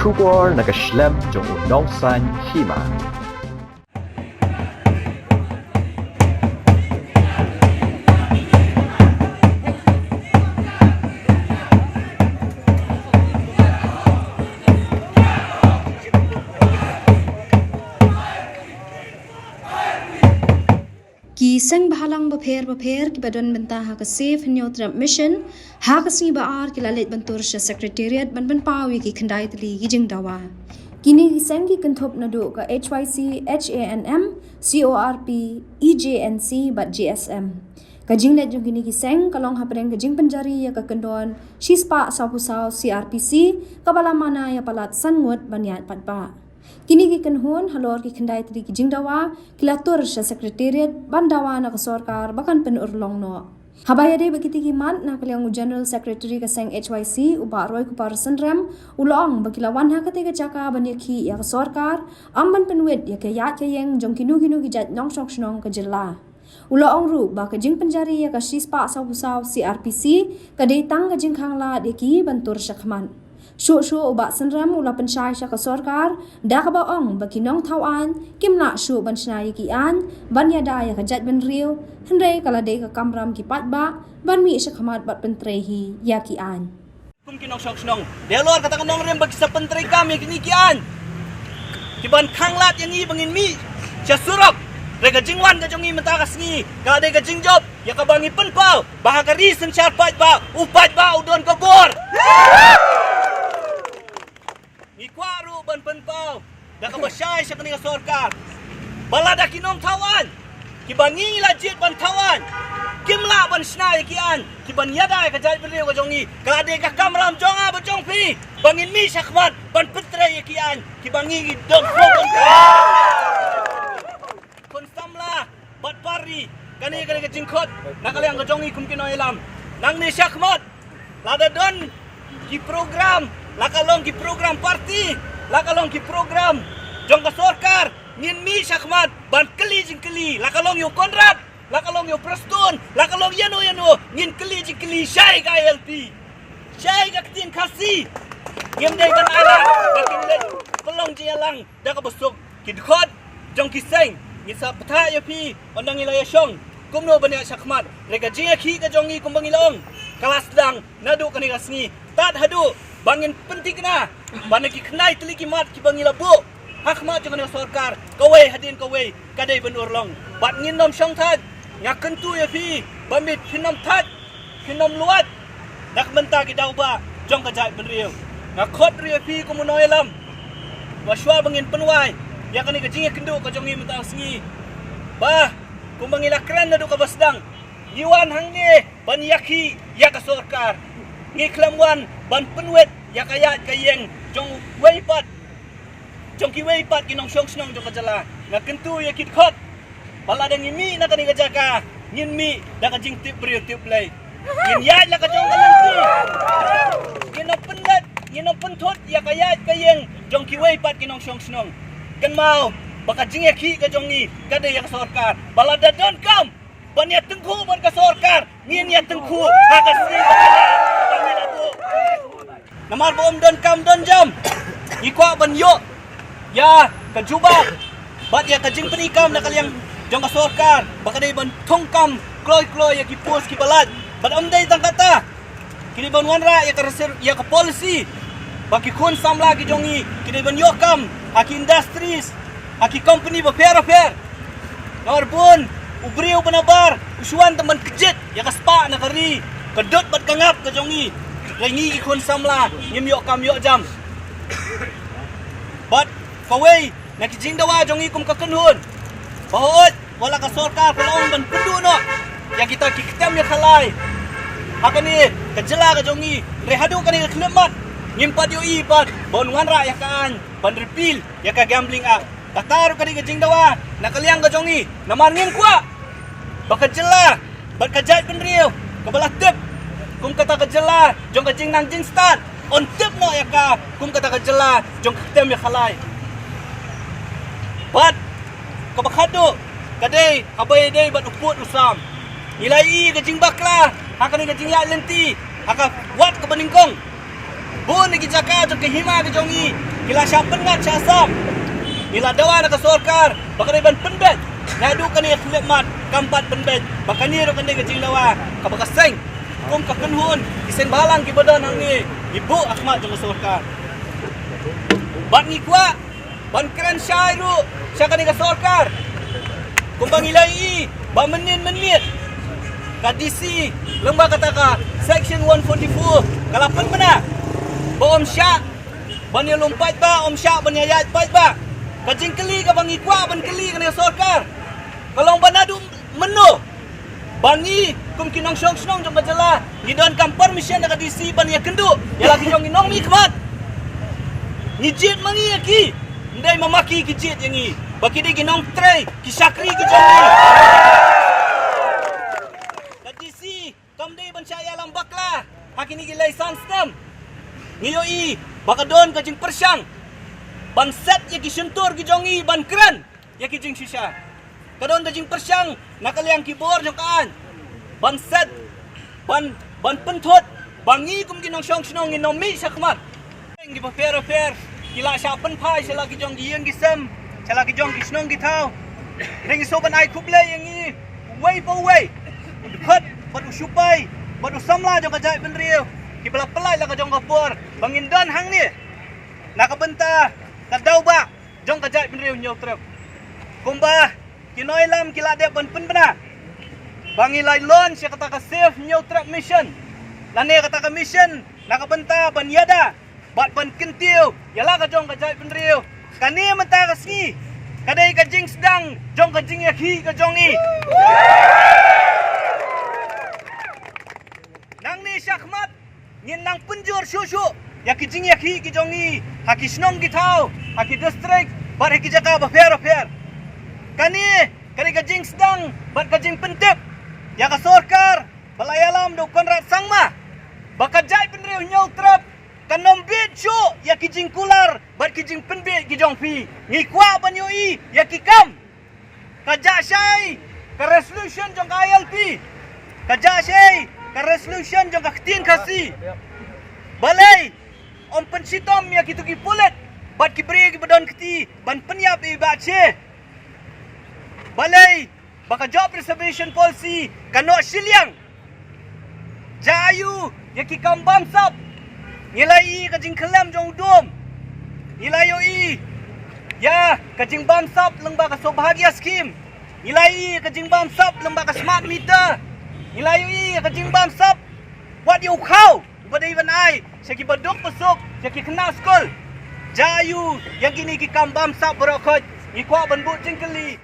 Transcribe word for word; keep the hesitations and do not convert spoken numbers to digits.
Khubor na ka shlem jong u nongsan hima. Ki seng bhalang bapher bapher kiba don bynta ha ka Save Hynñiewtrep Mission, ha ka sngi ba ar ki la leit ban tur sha Secretariat ban pynpaw ïa ki khyndai tylli ki jingdawa. Kine ki seng ki kynthup naduh ka H Y C, H A N M, C O R P, E J N C bad J S M. Ka jingleit jong kine ki seng ka long hapdeng ka jingpynjari ïa ka kyndon shispah sawphew saw C R P C, kaba la mana ïa palat san ngut ban ïaid paidbah. Kine ki kynhun halor ki khyndai tylli ki jingdawa ki la tur sha Secretariat ban dawa na ka sorkar ba kan pynurlong noh. Haba ïadei bad kitei ki mat, na ka liang u General Secretary ka seng H Y C, u Bah Roykuper Synrem, u la ong ba ki la wan ha katei ka jaka ban ïakhih ïa ka sorkar, ym ban pynwit ïa ka ïaid ka ïeng jong kino kino ki jait nongshong shnong ka jylla. U la ong ruh ba ka jingpynjari ïa ka shispah sawphew saw C R P C ka dei tang ka jingkhanglad ïa ki ban tur shakhmat. Shuh shuh u Bah Synrem u la pynshai sha ka sorkar da kaba ong ba ki nongthaw aiñ kim lah shuh ban shna ïa ki aiñ ban ïada ïa ka jaitbynriew, hynrei ka la dei ka kamram ki paidbah ban mih shakhmat bad pyntrei hi ïa ki aiñ. Kum ki nongshong shnong, dei halor kata ka nongrim ba ki sa pyntrei kam ïa kine ki aiñ, ki ban khanglad ïa ngi ba ngin mih sha surok. Hynrei ka jingwan ka jong ngi mynta ka sngi ka dei ka jingjop ïa kaba ngi pynpaw ba ha ka ri synshar paidbah, u paidbah u don ka bor. Ngi kwah ruh ban pynpaw da kaba shai sha kane ka sorkar ba lada ki nongthaw aiñ kiba ngi la jied ban thaw aiñ kim lah ban shna ïa ki aiñ, ki ban ïada ïa ka jaitbynriew ka jong ngi, ka dei ka kamram jong nga bad jong phi ba ngin mih shakhmat ban pyntrei ïa ki aiñ kiba ngi ngi donkam ban pyntrei. Khun samla bad party, kane, kane ka jingkhot na ka liang ka jong ngi kum ki nongïalam. Nangne shakhmat, lada don ki program, la ka long ki program party, la ka long ki program jong ka sorkar, ngin mih shakhmat ban kylli jingkylli, la ka long ïa u Conrad, la ka long ïa u Prestone, la ka long ïano ïano, ngin kylli jingkylli shai ka I L P, shai ka ktien Khasi. Ngim dei ban ailad ba kin leit pynlong jingïalang da kaba suk. Ki dkhot jong ki seng, ngi sa pynthah ïa phi ynda ngi la ïashong kumno ban ïaid shakhmat. Hynrei ka jingïakhih ka jong ngi kumba ngi la ong, ka la sdang naduh kane ka sngi tad haduh ba ngin pynthikna ba na ki khyndai tylli ki mat kiba ngi la buh ha khmat jong kane ka sorkar, kawei hadien kawei ka dei ban urlong. Bad ngin nym shong thait, nga kyntu ïa phi ba mut phin nym thait, phin nym luwat na ka bynta ki daw ba jong ka jaitbynriew. Nga khot ruh ïa phi kum u nongïalam ba shuwa ba ngin pynwai ïa kane ka jingïakynduh ka jong ngi mynta ka sngi, ba kumba ngi la kren naduh kaba sdang, ngi wan hangne ban ïakhih ïa ka sorkar. Ngi khlem wan ban pynwit ïa ka ïaid ka ïeng jong uwei pat, jong kiwei pat ki nongshong shnong jong ka jylla. Nga kyntu ïa ki dkhot ba lada ngi mih na kane ka jaka, ngin mih da ka jingtip briew tip Blei. Ngin ïaid la ka jong ka lynti. Ngin nym pynlait, ngin nym pynthut ïa ka ïaid ka ïeng jong kiwei pat ki nongshong shnong. Kynmaw ba ka jingïakhih ka jong ngi ka dei ïa ka sorkar. Ba lada donkam ban ïatyngkhuh bad ka sorkar, ngin ïatyngkhuh ha ka sngi ba ngi la buh. Namar ba ym don kam don jam, ngi kwah ban ïoh ïa ka jubab bad ïa ka jingpyni kam na ka liang jong ka sorkar ba ka dei ban thung kam kloi kloi ïa ki post kiba lait. Bad ym dei tang kata, ki dei ban wanrah ïa ka reserve, ïa ka policy ba ki khun samla ki jong ngi ki dei ban ïoh kam ha ki industries, ha ki company bapher bapher. Namar bun u briew ba nabar u shu wan tang ban kjit ïa ka spah na ka ri, ka dud bad ka ngap ka jong ngi. Hynrei ngi ki khun samla ngim ïoh kam ïoh jam. Bad kawei na ki jingdawa jong ngi kum ka kynhun, ba hooid, wat la ka sorkar ka la ong ban pynduh noh ïa kita ki ktem ïa khalai ha kane ka jylla ka jong ngi, hynrei haduh kane ka khyllipmat ngim pat ïohi pat ba un wanrah ïa ka aiñ ban repeal ïa ka Gambling Act. Kata ruh ka dei ka jingdawa na ka liang ka jong ngi. Namar ngim kwah ba ka jylla bad ka jaitbynriew kaba la tip kum kata ka jylla jong ka jingnang jingstad, un tip noh ïa ka kum kata ka jylla jong ka ktem ïa khalai. Bad kaba khatduh ka dei kaba ïadei bad u pud u sam. Ngi la ïohi ka jingbakla ha kane ka jingïaid lynti ha ka wad kaba nyngkong. Bun na ki jaka jong ka hima ka jong ngi Ki la shah pynngat shah sam. Ngi la dawa na ka sorkar ba ka dei ban pynbeit. Naduh kane ka khyllipmat kam pat pynbeit. Ba kane ruh ka dei ka jingdawa kaba ka seng kum ka kynhun ki seng bhalang kiba don hangne, ngi buh ha khmat jong ka sorkar. Bad ngi kwah ban kren shai ruh sha kane ka sorkar. Kumba ngi la ïohi ba mynnin mynnin ka D C lyngba kata ka Section one forty-four ka la pynbna ba ym shah ban ïalum paidbah, ym shah ban ïaid paidbah. Ka jingkylli kaba ngi kwah ban kylli kane ka sorkar ka long ba naduh mynno ba ngi kum ki nongshong shnong jong ka jylla ngi donkam permission na ka D C ban ïakynduh ïa la ki jong ki nongmihkhmat. Ngi jied ma ngi ïa ki, ym dei ma ma ki ki jied ïa ngi. Ba ki dei ki nongtrei, ki shakri ki jong ngi. Ka D C kam dei ban shah ïalam bakla ha kine ki lai san snem. Ngi ïohi ba ka don ka jingpyrshang ban set ïa ki shyntur ki jong ngi ban kren ïa ki jingshisha. Ka don ka jingpyrshang na ka liang ki bor jong ka aiñ ban set, ban, ban pynthut ba ngi kum ki nongshong shnong ngin ym mih shakhmat. Ki bapher bapher ki la shah pynphai sha la ki jong ki ïing ki sem, sha la ki jong ki shnong ki thaw. Hynrei ngi sngewbha ban ai khublei ïa ngi uwei pa uwei, u dkhot bad u sipai bad u samla jong ka jaitbynriew kiba la pynlait la ka jong ka por ba ngin don hangne na ka bynta ka daw ba jong ka jaitbynriew Hynñiewtrep. Kumba ki nongïalam ki la dep ban pynbna ba ngi la launch ïa kata ka Save Hynñiewtrep Mission. Lane kata ka mission na ka bynta ban ïada bad ban kyntiew ïa la ka jong ka jaitbynriew. Kane mynta ka sngi ka dei ka jingsdang jong ka jingïakhih ka jong ngi. Nangne shakhmat ngin nang pynjur shuh shuh ïa ki jingïakhih ki jong ngi ha ki shnong ki thaw, ha ki district bad ha ki jaka bapher bapher. Kane ka dei ka jingsdang bad ka jingpyntip ïa ka sorkar ba la ïalam da u Conrad Sangma ba ka jaitbynriew Hynñiewtrep kan ym bieit shuh ïa ki jingkular bad ki jingpynbieit ki jong phi. Ngi kwah ban ïohi ïa ki kam. Ka jah shai ka resolution jong ka I L P. Ka jah shai ka resolution jong ka ktien Khasi. Balei ym pynshitom ïa kito ki pulit bad ki briew kiba don kti ban pynïap ïa i Bah Che? Balei ba ka job reservation policy ka noh shiliang? Jah aiu ïa ki kam bamsap? Ngi la ïohi ka jingkhyllem jong u Dum. Ngi la ïohi ïa ka jingbamsap lyngba ka Saubhagya scheme. Ngi la ïohi ïa ka jingbamsap lyngba ka smart meter. Ngi la ïohi ïa ka jingbamsap wat ïa u khaw uba dei ban ai sha ki baduk basuk, sha ki khynnah skul. Jah aiu ïa kine ki kam bamsap baroh khoit? Ngi kwah ban buh jingkylli.